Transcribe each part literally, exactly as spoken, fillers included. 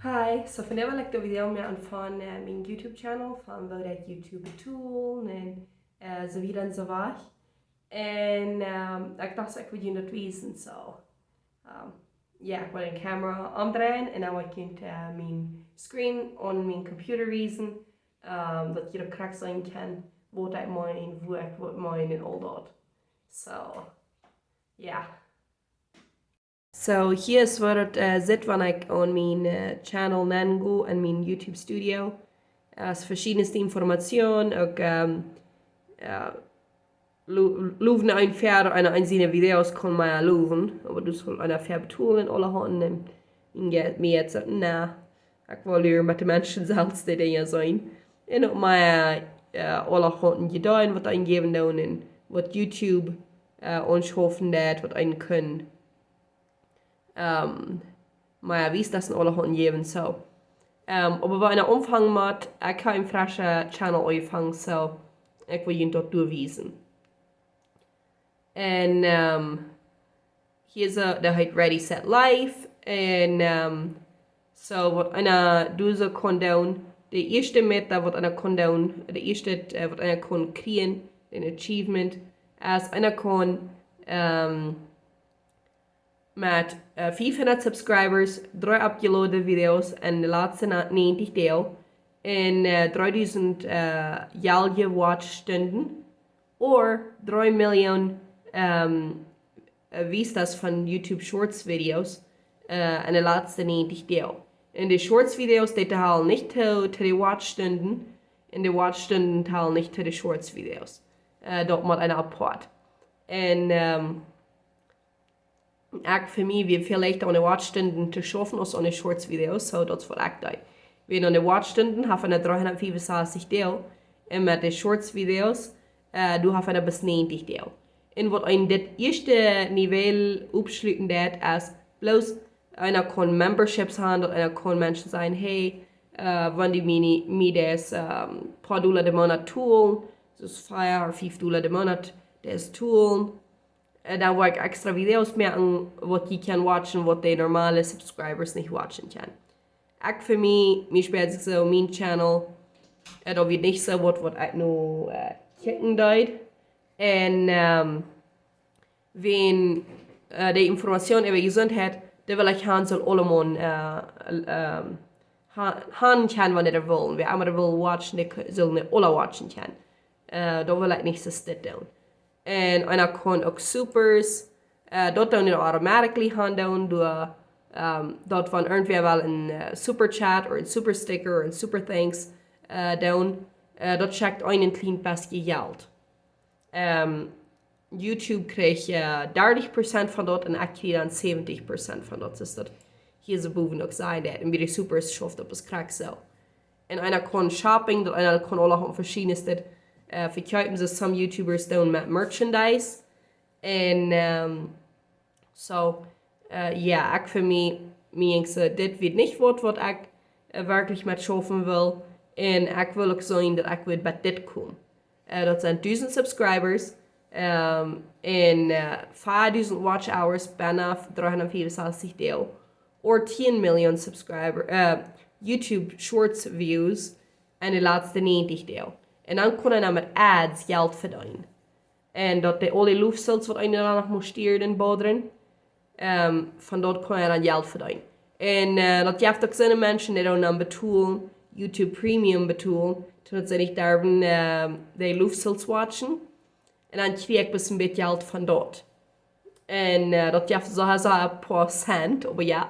Hi, so vondoag well ekj de Video moaken von uh, mien YouTube Channel, von woo daut YouTube betolen un uh, soo wieda un soo wajch. Un um, ekj docht, ekj wull junt daut wiesen, so. Um, yeah, ekj well de Kamera aundreien un dan well ekj junt uh, mien Screen opp mien Computer wiesen, um, daut jie daut krakjt seenen kjennen, waut ekj meen, woo ekj waut meen un aul daut. So, yeah. So, hia es waut et uh, sitt, wan ekj aun mien uh, Channel nenn go, aun mien YouTube Studio. Uh, es veschiedne Information, uk um, uh, lowen een ver, eena eent siene Videos kaun mea lowen, oba du sust eena ver betolen un aule Haunden un, un je, mie jeit et, na, ekj well hia met de Menschen selfst de Dinja seenen. Un uk mea uh, aule Haunden jedonen, waut een jäwen doonen un waut YouTube uh, ons halpen deed, waut een kunn um, mea wiest daut en aule Haunden jäwen, so. Um, oba woo eena aunfangen mott, ekj hab een frescha Channel aunjefongen, so ekj well junt daut doa wiesen. Un um, hia es, daut heet Ready Set Live. Un um, so waut eena doa soo kaun doonen, de ieeschte Mieet waut eena kaun doonen, de ieeschte uh, waut eena kaun kjrieen, een Achievement, es eena kaun um, met uh, fiefhundat Subscribers, dree upgeloadete Videos en de latste na- näajentich Doag, un uh, dreedusent uh, jeldje Watchstunden, or dree Million um, uh, Vistas von YouTube Shorts Videos uh, en de latste näajentich Doag. Un de Shorts Videos, dee talen nich to, to de Watchstunden, un de Watchstunden talen nich to de Shorts Videos. Uh, daut mott eena apoat. Un um, ekj fa mie wia väl leichta aun de Watchstunden to schaufen aus aun de Shorts Videos, so daut es waut ekj deed. Wan aun de Watchstunden haft eena dreehundat fiefensastich Doag, un met de Shorts Videos, uh, doa haft eena bat näajentich Doag. Un waut een dit ieeschte Niveau oppschluten deed, es bloos eena kaun Memberships haben, daut eena kaun Menschen sajen, hey, uh, wan dee mie, mie daut um, poa Dolla de Moonat tolen, soo vea ooda fief Dolla de Moonat, daut tolen, uh, dan woa ekj extra Videos moaken, waut jie kjennen watchen, waut de normale Subscribers nich watchen kjennen. Ekj fa mie, mie spieet sikj soo, mien Channel, uh, daut wia nich soo waut, waut ekj nu uh, kjikjen deed. Un um, wan uh, de Information äwa Jesuntheit, dee well ekj haben, sull aulemol uh, um, ha- haben kjennen, wan dee wellen. Wäa emma dee well watchen, dee k- sull dee aula watchen kjennen. Uh, daut well ekj nich soo dit doonen. Un eena kaun uk Supers, uh, daut doonen dee automatically haben doonen, doa um, daut wan irjentwäa well een uh, Super Chat ooda een Super Sticker ooda een Super Thanks uh, doonen, uh, daut schekjt een kjlien bät Jelt. Um, YouTube kjrieech uh, dartich Prozent von daut un ekj kjrieech dan säwentich Prozent von daut. Dus daut hia soo bowen uk seenen deed. Un bie de Supers schauft daut bloos krakjt soo. Un eena kaun shopping, daut eena kaun aule veschiedne Dinja uh, vekjeepen, soo some YouTubers doonen met Merchandise. Un um, so, uh, yeah, ekj fa mie, mie jinkj soo, dit wia nich waut, waut ekj uh, werkjlich met schaufen well. Un ekj well uk seenen, daut ekj wudd bat dit komen. Uh, daut sent dusent Subscribers, um, un uh, fiefdusent Watch Hours, bie dreehundat fiefensastich Doag, or tieen Million Subscriber, uh, YouTube Shorts Views en de latste näajentich Doag. Un dan kaun eena met Ads Jelt vedeenen. Un daut de aule Luftfilters, waut eena dan noch mott stieren un bothern, um, von daut kaun eena dan Jelt vedeenen. Un uh, daut jeft uk soone Menschen, dee doonen dan betolen, YouTube Premium betolen, daut see nich derwen uh, de Luftfilters watchen. Un dan kjrieech ekj bloos een bät Jelt von daut. Un uh, daut jeft soo, soo een poa Cent, oba jo.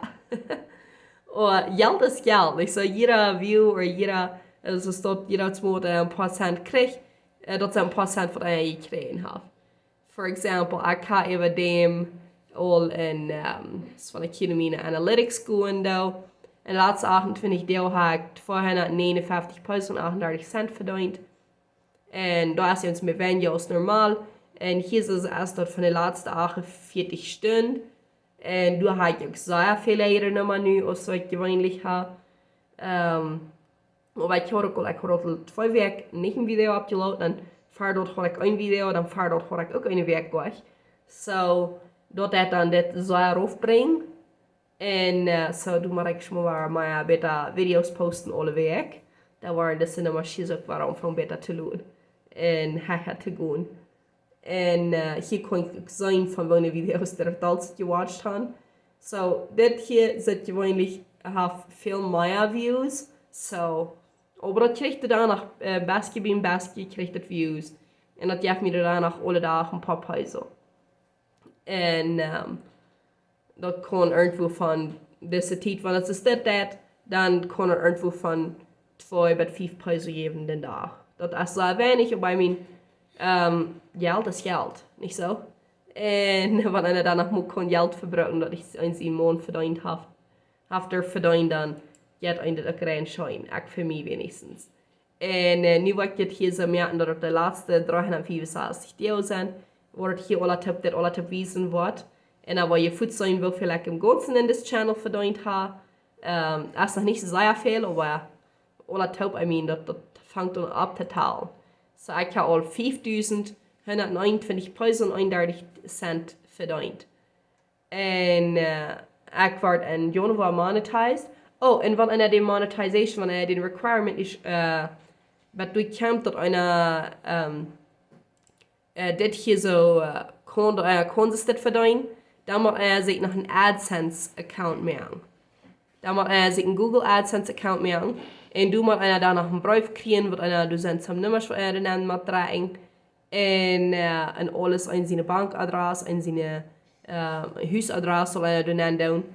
Oba Jelt es Jelt. Nich soo, jieda View ooda jieda, es daut jieda Mol een poa Cent kjrieech, uh, daut sent een poa Cent waut eena jekjräajen haft. For example, ekj hab äwa däm aul een, um, es von de Kino miene Analytics gonen doo. Un de latste achtuntwintich Doag hab ekj tweehundat näajenunfeftich Pesos un achtundartich Cent vedeent. Un doa es ons mea wenja aus normal. Un hia es, es daut von de latste achtunvieetich Stunden. Un doa hab ekj uk sea väl läajre Numma nu, aus waut ekj jeweenlich hab. Um, oba ekj haud uk aul, ekj haud aul twee Wäakj nich een Video oppjeloaden, dan ver daut haud ekj een Video, dan ver daut haud ekj uk eene Wäakj goanich. So, daut deit dan dit sea raufbrinjen. Un eh, so, doa mott ekj mol wada mea bäta Videos posten aule Wäakj. Doa woaren dise Nummasch hia uk wada aunfangen bäta to loten. Un hecha to gonen. Un eh, hia kaun ekj uk seenen von woone Videos doa daut jewatcht han. So, dit hia es jeweenlich, haft väl mea Views. So, oba daut kjricht doa noch, eh, bestje bie bestje kjricht daut Views. Un daut jeft mie doa noch aule Dach een poa Peso. Un ehm, daut kaun irjentwoo von dise Tiet, wan et es dit, daut, dan kaun et irjentwoo von twee bat fief Peso jäwen dän Dach. Daut es sea weinich, oba I mean, ehm, Jelt es Jelt, nich soo? Un wan eena dan noch mol kaun Jelt vebruken, daut ekj eent een Maunt vedeent hab, hab doa vedeent, dan jeit eent daut uk rein scheen, ekj fa mie weens. Un eh, nu woa ekj dit hia soo moaken daut et de latste dreehundatfiefensastich Doag sent, woa et hia aula toop, dit aula toop wiesen woat. Un dan woa jie foats seenen woo väl ekj em gaunzen en dis Channel vedeent hab. Ehm, daut es noch nich soo sea väl, oba aula toop, I mean, daut, daut fangt dan aun opptotalen. So, ekj hab aul fiefdusendhundateenuntwintich Peso un eenundartich Cent vedeent. Un eh, ekj woa en Januar monetized. Oh, un wan eena de monetization, wan eena dän requirement es, eh, bat doa kjemt daut eena ehm, eh, dit hia soo, eh, kaun, eh, kaun sikj dit vedeenen, dan mott eena sikj noch een AdSense Account moaken. Dan mott eena sikj een Google AdSense Account moaken. Un doa mott eena dan noch een Breef kjrieen, waut eena, doa sent some Nummasch waut eena doa nenn mott drekjen. Un eh, un aules, en sien Bankadress, en sien eh, Husadress saul eena doa nenn doonen.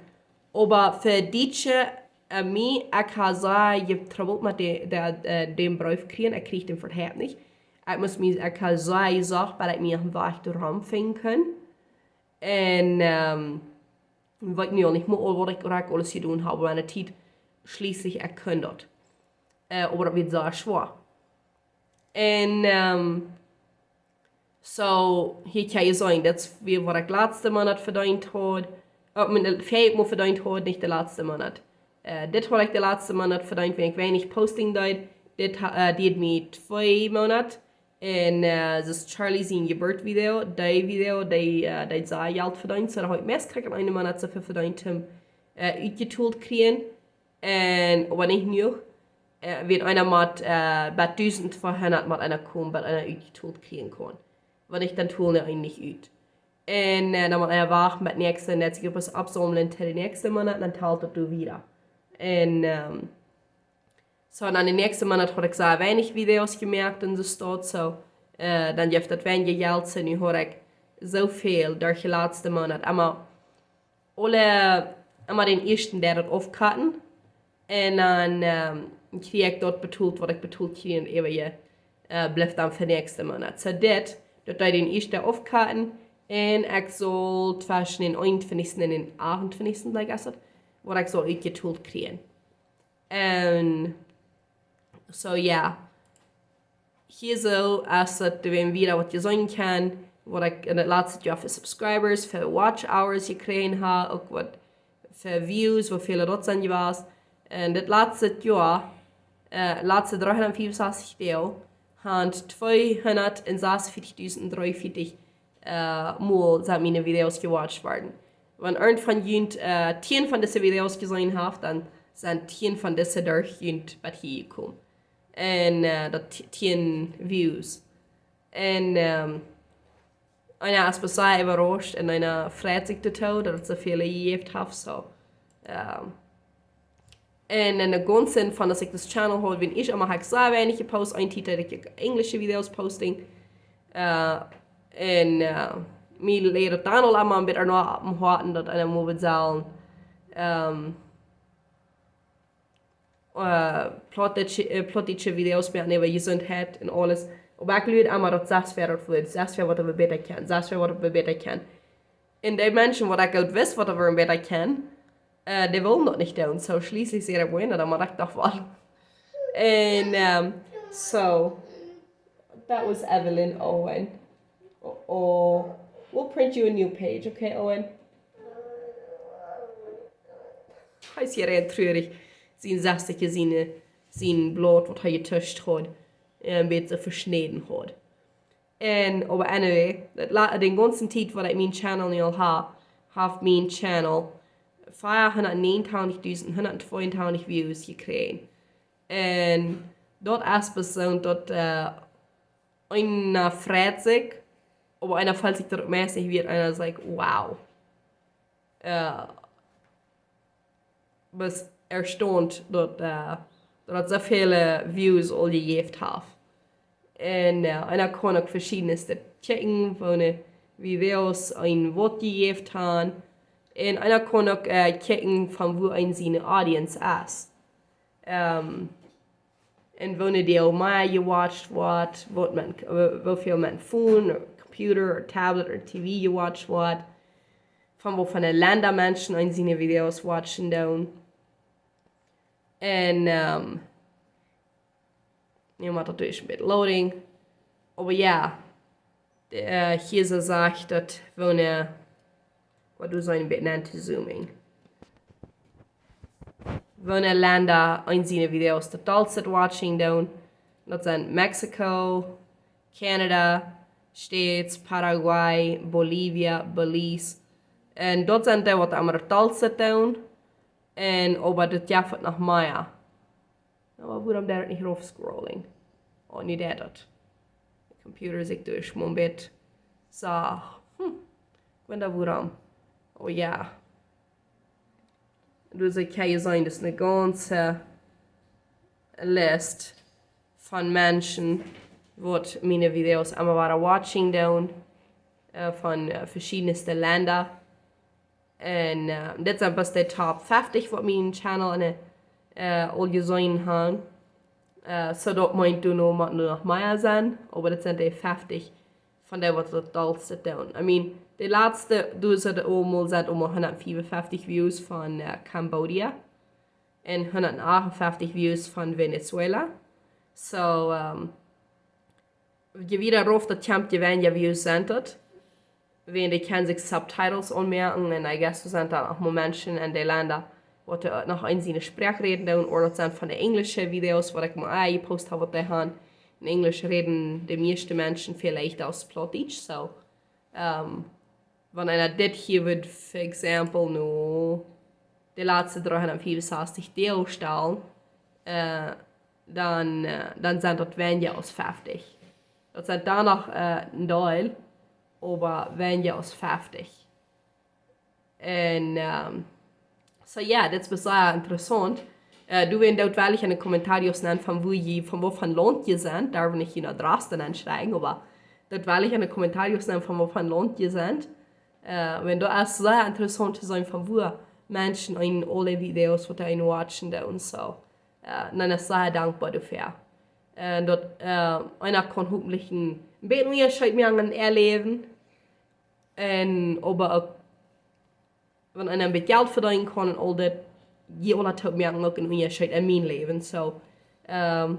Oba fa Dietsche, eh, mie, ekj hab sea jetrubbelt met de, de, eh, dän Breef kjrieen, ekj kjrieech dän veleicht nich. Ekj must mie, ekj hab sea jesocht, bat ekj mie een Wajch doa raun finjen kunn. Un ehm, weet nu aul nich mea aul waut ekj, waut ekj aules jedonen hab, oba enne Tiet schlieslich ekj kunn daut. Eh, oba daut wia sea schwoa. Un ehm, so, hia kjenn jie seenen, daut es wia waut ekj latste Moonat vedeent haud. Uk mien, eh, väaje Moonat vedeent haud, nich de latste Moonat. Eh, dit haud ekj de latste Moonat vedeent, wan ekj weinich posting deed. Dit ha-, eh, dieed mie twee Moonat. Un eh, daut es Charlie sien Jeburtsvideo, dee Video, dee, eh, dee sea Jelt vedeent. So, doa haud ekj meist krakjt en eenen Moonat soo väl vedeent, om eh, utjetolt kjrieen. Un oba nich jenuach. Eh, wan eena mott, eh, bat dusendtweehundat mott eena komen, bat eena utjetolt kjrieen kaun. Wan nich, dan tolen see eenen nich ut. Un eh, dan mott eena wachten bat näakjste, un daut sikj opp, oppsaumlen to de näakjste Moonat, dan tolt daut doa wieda. Un ehm, so, dan de näakjste Moonat haud ekj sea weinich Videos jemoakt un soo waut, so, eh, dan jeft daut weinja Jelt, so nu haud ekj soo väl derch de latste Moonat. Emma aule, emma dän ieeschten deed daut aufkaten. Un dan ehm, kjrieech ekj daut betolt, waut ekj betolt kjrieech, un äwa je, eh, blift dan fa näakjste Moonat. So dit, daut deed dän ieeschten aufkaten. Un ekj saul tweschen dän eenuntwintichsten un dän achtuntwintichsten, like, es daut, waut ekj saul utjetolt kjrieen. Un so, jo. Hia soo es daut, wan jie wieda waut seenen kjennen, waut ekj en daut latste Joa fa Subscribers, fa Watch Hours jekjräajen hab, uk waut fa Views, woo väl daut sent jewast. Un dit latste Joa, eh, latste dreehundatfiefensastich Doag, han tweehundateenunsasstigdusendtdreeunvieetich eh, Mol sent miene Videos jewatcht worden. Wan irjent von junt, eh, tieen von dise Videos jeseenen haft, dan sent tieen von dise derch junt bat hia jekomen. Un eh, daut ti-, tieen Views. Un ehm, eena es sea äwarauscht un eena freit sikj doatoo, daut et soo väl jejäft haft, so. Ehm, un en de gaunze Tiet von daut ekj dis Channel haud, wan ekj emma, hab ekj sea weinich jepost, eene Tiet deed ekj uk enjlische Videos posting. Eh, un eh, mie leet daut dan aul emma een bät no opp em Hoaten, daut eena mol wudd sellen, ehm, eh, plautdietsche, eh, plautdietsche Videos moaken äwa Jesuntheit un aules. Oba ekj luad emma daut sest wäa daut wudd, sest wäa waut wie bäta kjennen, sest wäa waut wie bäta kjennen. Un dee Menschen waut ekj goot wist waut wie bäta kjennen, eh, dee wullen daut nich doonen. So, schlieslich säd ekj, bueno, dan mott ekj daut waut. Un ehm, so, that was Evelyn Owen. Oh, oh. We'll print you a new page, okay, Owen? Hee es hia rein trurich. Sien sestje, sien, sien Blaut waut hee jetuscht haud, eh, een bät veschnäden haud. Un, oba anyway, daut la-, dän gaunzen Tiet waut ekj mien Channel nu aul hab, haft mien Channel vierhundertneunundzwanzig, hundertzweiundzwanzig Views jekjräajen. Un daut es besonda daut, äh, eena freit sikj, oba eena feelt sikj daut meist nich wieet, eena sajcht, wow. Äh, best erstaunt daut, äh, daut et soo väl, äh, Views aul jejäft haft. Un, äh, eena kaun uk veschiedne Statistiken von, äh, Videos een Wuat jejäft haben. Un eena kaun uk, äh, kjikjen von woo een siene Audience es. Ähm, un wanea dee mea jewatcht woat, waut met, äh, woo väl met Phone, Computer, Tablet, T V jewatcht woat. Von woo von de Lenda Menschen een siene Videos watchen doonen. Un, ähm, nu mott daut ieescht een bät loading. Oba jo, de, äh, hia soo sajcht daut, wanea, waut du soo een bät nenn to zoomen. Wanea Lenda een siene Videos daut dollste watchen doonen. Daut sent Mexico, Canada, States, Paraguay, Bolivia, Belize. Un daut sent dee waut aum dollsten doonen. Un oba daut jeft et noch mea. Oba wuarom deit et nich rauf scrollen? Oh, nu deit et. De Computer sajcht ieescht mau een bät. Soo, hm. Ekj wunda wuarom. Oh jo. Dus ekj kaun hia seenen, daut es eene gaunze List von Menschen, waut miene Videos emma wada watchen doonen, äh, von, äh, veschiedne Lenda. Un, äh, dit sent bloos de top feftig waut mien Channel en, äh, aul jeseenen haben. Äh, soo daut meent, doa nu motten noch mea sennen, oba dit sent de feftig von dee waut daut dollste doonen. I mean, de latste, doa sent aul mol, sent aul mol hundatfiefunfeftig Views von, äh, Cambodia un hundatachtunfeftig Views von Venezuela. Soo, ähm, je wieda rauf daut kjemt, je weinja Views sent daut. Wäajen dee kjennen sikj Subtitles aunmoaken un I guess doa sent dan uk mea Menschen en de Lenda, waut doa noch een siene Sproak räden doonen, ooda daut sent von de enjlische Videos, waut ekj mol, äh, jepost hab, waut dee haben. En Enjlisch räden de mieeschte Menschen väl leichta aus Plautdietsch, soo. Ähm, wan eena dit hia wudd, for example, nu de latste dreehundatfiefunsastich Deel stalen, äh, dan, äh, dan sent daut weinja aus feftig. Daut sent dan noch, äh, een Deel, oba weinja aus feftig. Un, ähm, soo jo, dit es sea interessaunt. Äh, doot mie daut weinlich en de Kommentaren sajen von woo jie, von waut von Launt jie sent. Doa well ekj nich no Drosten aunschriewen, oba daut weinlich en de Kommentaren sajen von waut von Launt jie sent. Äh, wiels daut es sea interessaunt to seenen von woo Menschen en aule Videos waut dee watchen doonen un soo. Äh, un dan es sea dankboa doafäa. Un daut, äh, eena kaun hopentlich een bät mea Schiet moaken en äa Läwen. Un oba uk, wan eena een bät Jelt vedeenen kaun un aul daut, jie aula toop moaken uk een Unjascheet en mien Läwen. Soo, ähm,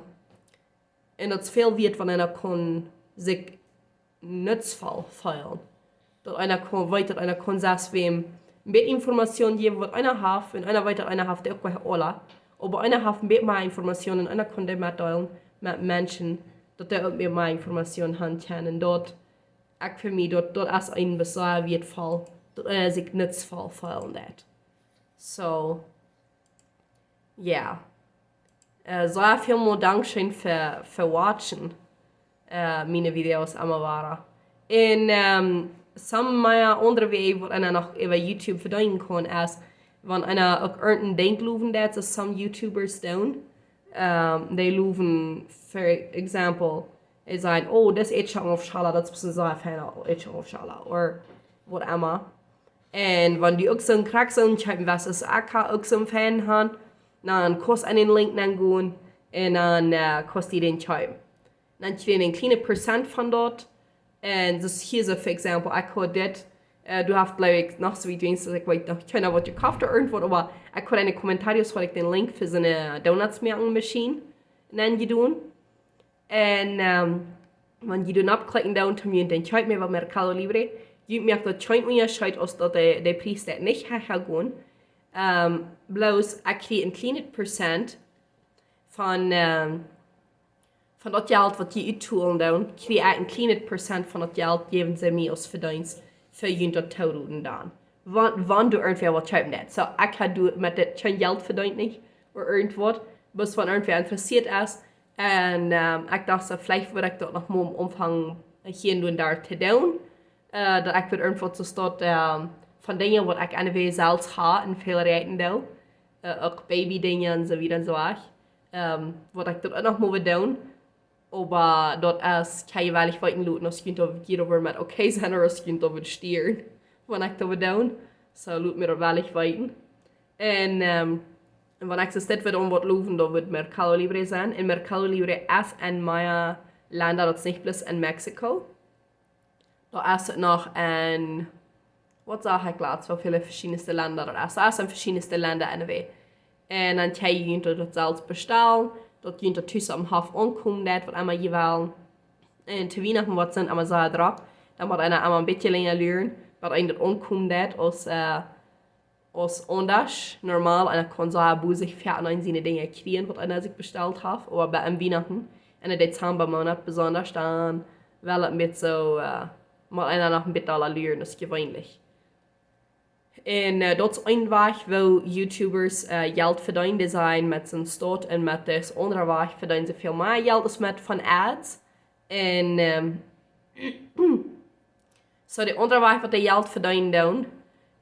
un daut es väl wieet, wan eena kaun sikj nutzvoll feelen. Daut eena kaun, weet, daut eena kaun selfst wäm een bät Information jäwen, waut eena haft, un eena weet, daut eena haft uk waut aula. Oba eena haft een bät mea Information un eena kaun dee metdeelen met Menschen, daut dee uk een bät mea Information haben kjennen. Un daut, ekj fa mie, daut, daut es een sea wieetvoll, daut eena sikj nutzvoll feelen deit. Soo, jo. Äh, sea väl mol dankscheen fa, fa watchen, äh, miene Videos emma wada. Un, ähm, some mea aundre Wäaj waut eena noch äwa YouTube vedeenen kaun es, wan eena uk irjent een Dinkj lowen deit, soo some YouTubers doonen. Ähm, dee lowen, for example, dee sajen, oh, dis Eadschocken auf Schala, daut es een sea feina Eadschocken auf Schala, or whatever. Un wan du uk soon, krakjt soon kjeepen west, aus ekj ha uk soon feina han, dan kaust du en dän Link nengonen un dan, äh, kaust du dän kjeepen. Dan kjrichst du een kjlienet Prozent von daut. Un daut es hia soo, for example, ekj haud dit, äh, du hast, jleew ekj, noch soo wiet, wiens ekj weet noch kjeena waut jekofft ooda irjent waut, oba ekj haud en de Kommentaren haud ekj dän Link fa soone Donuts moaken Maschien nenjedonen. Un, ähm, wan jie doa opp klikjen doonen, dan kjeept jie waut Mercado Libre. Jie moakjen daut kjeen Unjascheet aus daut de, de Pries daut nich ha-, ha gonen. Ähm, bloos, ekj kjrie een kjlienet Prozent von, ähm, von daut Jelt waut jie uttolen doonen, kjrie ekj een kjlienet Prozent von daut Jelt, jäwen see mie aus Vedeenst fa junt daut toodonen dan. wan, wan du irjentwäa waut kjeepen deist. So, ekj ha doa met dit kjeen Jelt vedeent, nich, ooda irjentwaut, bloos wan irjentwäa interessieet es. Un, ähm, ekj docht, so, veleicht wudd ekj daut noch mol aunfangen, hia un doa to doonen. Äh, daut ekj wudd irjentwaut soo staut, ähm, von Dinja, waut ekj anyway selfst ha un väl räden doo. Äh, uk Baby-Dinja un soo wieda un soo wajch. Ähm, waut ekj daut uk noch mol wudd doonen. Oba daut es, kaun jie woll weeten loten, aus jie doa, jie doa met okay sent ooda aus jie daut wudd stieren, wan ekj daut wudd doonen. So, lot mie daut woll weeten. Un, ähm, un wan ekj soo dit wudd aun waut lowen, dan wudd Mercado Libre sennen. Un Mercado Libre es en mea Lenda, daut es nich bloos en Mexiko. Daut es uk noch en, waut sach ekj latst, woo väle veschiedne Lenda daut es. Daut es en veschiedne Lenda anyway. Un dan kjenn jie daut selfst bestalen, daut jie daut tus aum Hoff aunkomen deit, waut emma jie wellen. Un to Wienachten, waut sent emma sea drock, dan mott eena emma een bät lenja luren, waut eena daut aunkomen deit, aus, äh, aus aundasch. Normal, eena kaun sea bosich ver eena siene Dinja kjrieen, waut eena sikj bestalt haft, oba bie, aun Wienachten, en de Dezembamoonat besonda, dan well et met soo, äh, mott eena noch een bät dolla luren aus jeweenlich. Un, äh, daut es een Wajch, woo YouTubers, äh, Jelt vedeenen, dee sent met soon Staut un met dis aundre Wajch vedeenen see väl mea Jelt aus met von Ads. Un, ähm, so de aundre Wajch, waut dee Jelt vedeenen doonen,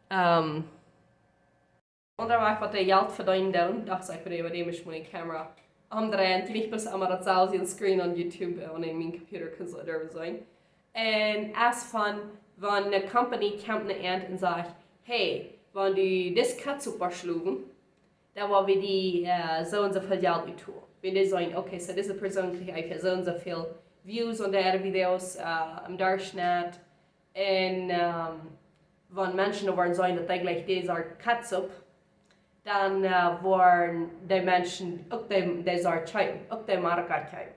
ähm, aundre Wajch, waut dee Jelt vedeenen doonen, docht ekj, ekj wudd äwa dee mol de Kamera omdreien, daut jie nich bloos emma daut selwje Screen aun YouTube, äh, aun mien Computer kjennen seenen. Un es von, wan ne Company kjemt no an un sajcht, hey, wan du dis Ketchup woascht lowen, dan woa wie die, äh, soo un soo väl Jelt uttolen. Wan dee sajen, okay, so dise Persoon kjricht eefach soo un soo väl Views aun äare Videos, äh, em Derchschnitt. Un, ähm, wan Menschen dan woaren sajen, daut dee jlikj dee Sort Ketchup, dan, äh, woaren dee Menschen uk dee, dee Sort kjeepen, uk dee Marke kjeepen.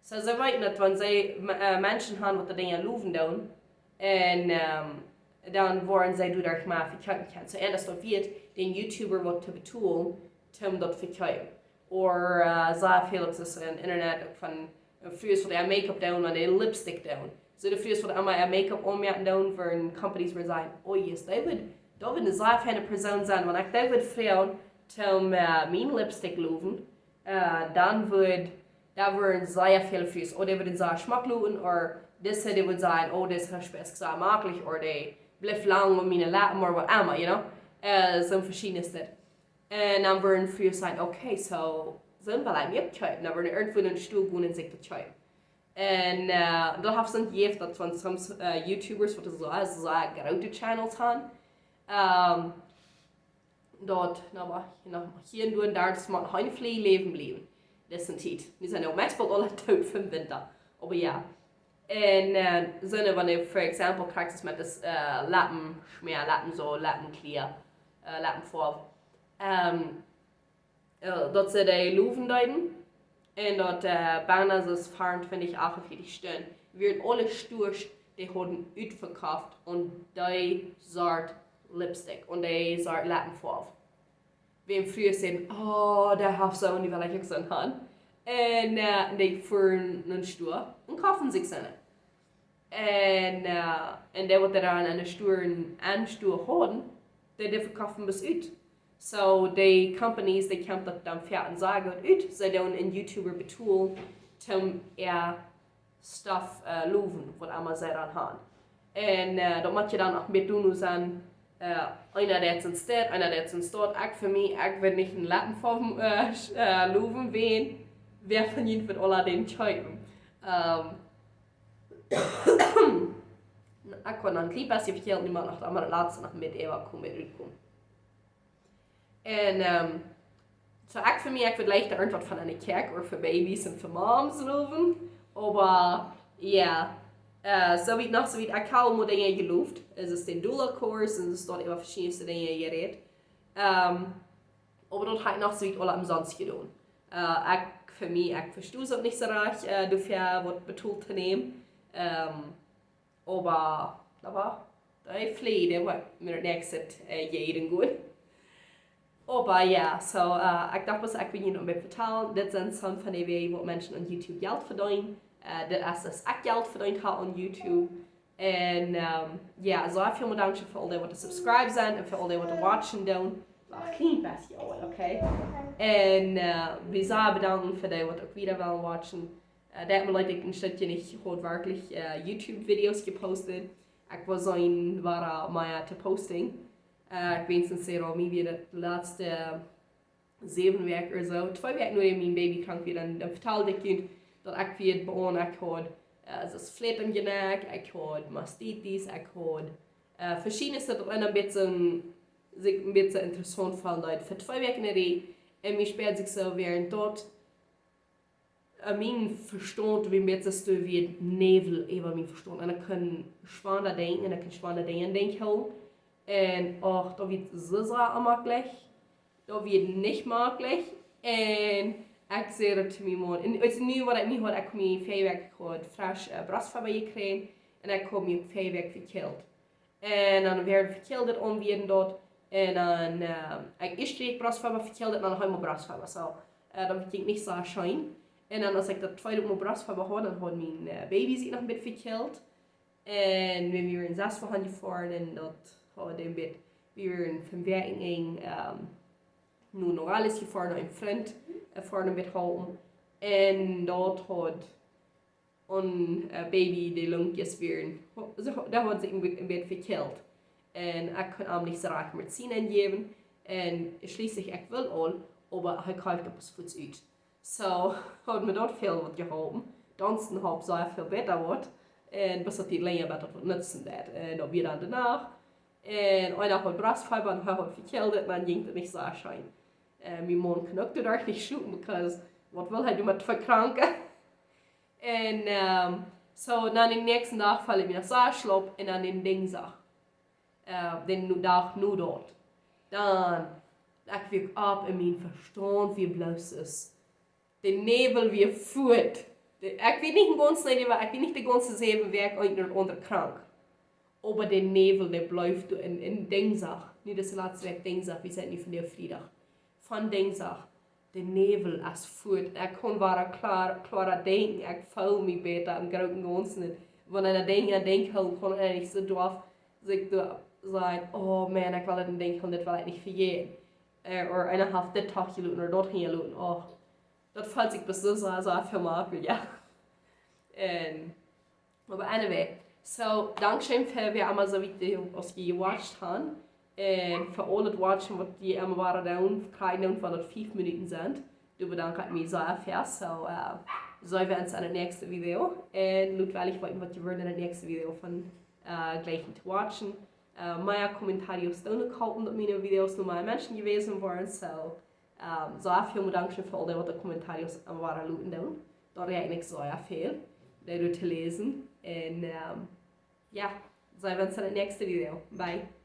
So, see weeten daut, wan see, äh, Menschen haben, waut dee Dinja lowen doonen, un, ähm, dan woaren see doaderch mea vekjeepen kjennen. So, un daut es daut wieet, dän YouTuber waut to betolen, om daut to vekjeepen. Ooda, äh, sea väl uk soo em Internet, uk von, äh, Frues waut äa Make-up doonen, ooda äa Lipstick doonen. So de Frues waut emma äa Make-up aunmoaken doonen, woaren Companies woaren sajen, oh yes, dee wudd, daut wudd ne sea feine Persoon sennen, wan ekj dee wudd froagen, om, äh, mien Lipstick lowen, äh, dan wudd, dan wudden sea väl Frues, ooda dee wudden sea schmock loten, ooda dise, dee wudd sajen, oh, dise Haarspray es sea schmock, ooda dee blift lang aun miene Leppen, ooda waut emma, you know? Äh, soo veschiedne Dinja. Un dan wudden Frues sajen, okay, so, soo well ekj mie uk kjeepen. Dan wudden irjentwua en Store gonen un sikj daut kjeepen. Un, äh, daut haft soo jejäft daut von some, äh, YouTubers, waut soo, soo groote Channels haben, ähm, daut, na, oba, je no, hia un doa, daut es mau een flee läwen bliewen. Daut es ne Tiet. Dee sent uk meist boolt aula doot fa Winta. Oba jo. Un, äh, soone, wan du, for example, kjrichst met daut, äh, Leppen, Schmierleppen, soo, Leppenklia, äh, Leppenfoaw. Ähm, äh, daut see dee lowen deeden. Un daut, äh, bennen soo veeruntwintich, achtentwintich Stunden wieren aule Stores, dee hauden utvekofft aun dee Sort Lipstick, aun dee Sort Leppenfoaw. Wan Frues säden, oh, dee haft soo, un dee well ekj uk soo haben. Un, äh, dee fuaren no dän Store un koften sikj soone. Un, äh, un dee waut dan en dän Store, en Store hauden, dee, dee vekoften bloos ut. So, dee Companies, dee kjeemen daut dan ver un sajen daut ut, see doonen en YouTuber betolen, om äa Stuff, äh, lowen, waut emma see dan haben. Un, äh, daut mott je dan uk met doonen sennen, äh, eena deit sien Staut, eena deit sien Staut. Ekj fa mie, ekj wudd nich en Leppenfoaw, äh, sch-, äh, lowen, wan, wäa von junt wudd aula dän kjeepen. Ähm, ekj kaun dan een kjlien bät vekjelen, dee mau noch, mau daut latste noch met äwa komen, met utkomen. Un, ähm, so ekj fa mie, ekj wudd leichta irjentwaut von ne Kjäakj ooda fa Babys un fa Moms lowen. Oba, jo, äh, soo wiet noch, soo wiet ekj hab mol Dinja jeloft. Daut es dän Doula Course un daut steit äwa veschiedne Dinja jerät. Ähm, oba daut hab ekj noch soo wiet aula omsonst jedonen. Äh, ekj fa mie, ekj vestunt uk nich soo rajcht, äh, doafäa waut betolt to nämen. Ähm, Oba, oba, dee flee, dee woat mie daut näakjste, äh, jäajen gonen. Oba jo, so, äh, ekj docht, waut ekj well junt noch een bät vetalen. Dit sent some von de Wäaj, woo Menschen aun YouTube Jelt vedeenen. Äh, dit es, aus ekj Jelt vedeent hab aun YouTube. En ehm, jo, soo väl mol dankscheen fa aul dee waut subscribe sent un fa aul dee waut watchen doonen. Ach, kjlien bät, okay? En eh, wie sent bedankt fa dee waut uk wada wellen watchen. Eh, daut mie leet, ekj een Stekj nich haud werkjlich eh, YouTube-Videos jepost. Ekj wull seenen wada mea to posten. Eh, ekj weet nich, sent aul mie wada de latste säwen Wäakj ooda soo. Twee Wäakj no daut mien Baby krank wia, dan, dan vetald ekj junt daut ekj wia bie, ekj haud eh, soo Fleet em Jnakj, ekj haud Mastitis, ekj haud eh, veschiedne Sachen, daut een bät, sikj een bät interessaunt funk, daut fa twee Wäakj en de Rieej. En mie späad sikj soo wada daut eh, mien Vestaunt wia een bät soo aus een Näwel äwa mien Vestaunt. En ekj kunn schwanda denkjen, en ekj kunn schwanda denkjen, denkj ekj. En och, daut wia soo, soo onmaklich. Daut wia nich maklich. En ekj säd daut to mienen Maun. En nu waut ekj mie haud, ekj haud mie väaje Wäakj haud fresch eh, Brostfieba jekjräajen. En ekj haud mie väaje Wäakj vekjelt. En dan wia ekj vekjelt aun wia daut. En dan, eh, ekj ieescht kjrieech Brostfieba, vekjelt, en dan haud ekj Brostfieba. Soo, eh, daut jinkj nich soo scheen. En dan aus ekj daut tweede Mol Brostfieba haud, dan haud mien eh, Baby sikj noch een bät vekjelt. En wan wie wieren sest Wäakj jefoaren en daut haud een bät, wie wieren fünf Wäakj en ehm, no Nogales jefoaren, no een Frint, eh, foaren een bät halpen. En daut haud een eh, Baby, de Lungjes wieren, ho-, soo, daut haud sikj een bät, een bät vekjelt. En ekj kunn am nich soo rajcht Medizin jäwen. En schlieslich, ekj wull aul, oba hee kjeem opp eemol fuaz ut. Soo, haud mie daut väl waut jeholpen. Daunsen haulp soo väl bäta waut. En bat daut dee lenja bat daut waut nutzen deed. En daut wia dan de Nacht. En eena haud Brostfieba en hee haud vekjelt, en dan jinkj daut nich soo scheen. En mien Maun kunn uk doaderch nich schlopen, because waut wull hee doonen met twee Kranke? En ehm, soo, dan dän näakjsten Dach foll ekj mie noch soo schlop en dan dän Dinsdach, eh, dän no-, Dach no daut. Dan, ekj wia opp en mien Vestaunt wia bloos soo. De Näwel wia fuaz. De, ekj wia nich een gaunz, nä, dee wia, ekj wia nich de gaunze säwen Wäakj eent no daut aundre krank. Oba de Näwel, dee bleef doa en, en Dinsdach. Nu, daut es de latste Wäakj Dinsdach, wie sent nu vondoag Friedach. Von Dinsdach, de Näwel es fuaz. Ekj kunn wada kloa, kloara denkjen, ekj feel mie bäta em grooten gaunzen. Wan eena denkjt, eena denkjt, hee kunn eena nich soo doaf, sikj doa sajen, oh Maun, ekj well daut een Dinkj, daut well ekj nich vejäten. Eh, ooda eena haft dit Tag jeloten ooda daut jeloten. Oh, daut felt sikj bat soo, soo, soo väl maklicha. En Oba anyway, soo, dankscheen fa wäa emma soo wiet aus jie jewatcht han. En fa aul daut Watchen waut jie emma wada doonen, kjrieen doonen, wan daut fief Minuten sent. Doa bedank ekj mie sea fa. Soo, eh, see wie ons en daut näakjste Video. En lot wellich weeten waut jie wellen en daut näakjste Video von, eh, jlikjen to watchen. Eh, mea comentarios doonen uk halpen daut miene Videos no mea Menschen jewast woaren. Soo, ehm, soo väl mol dankscheen fa aul dee waut de comentarios wada loten doonen. Daut rieekj ekj soo väl, dee doa to läsen. En, ehm, jo, see wie ons en daut näakjste Video. Bye.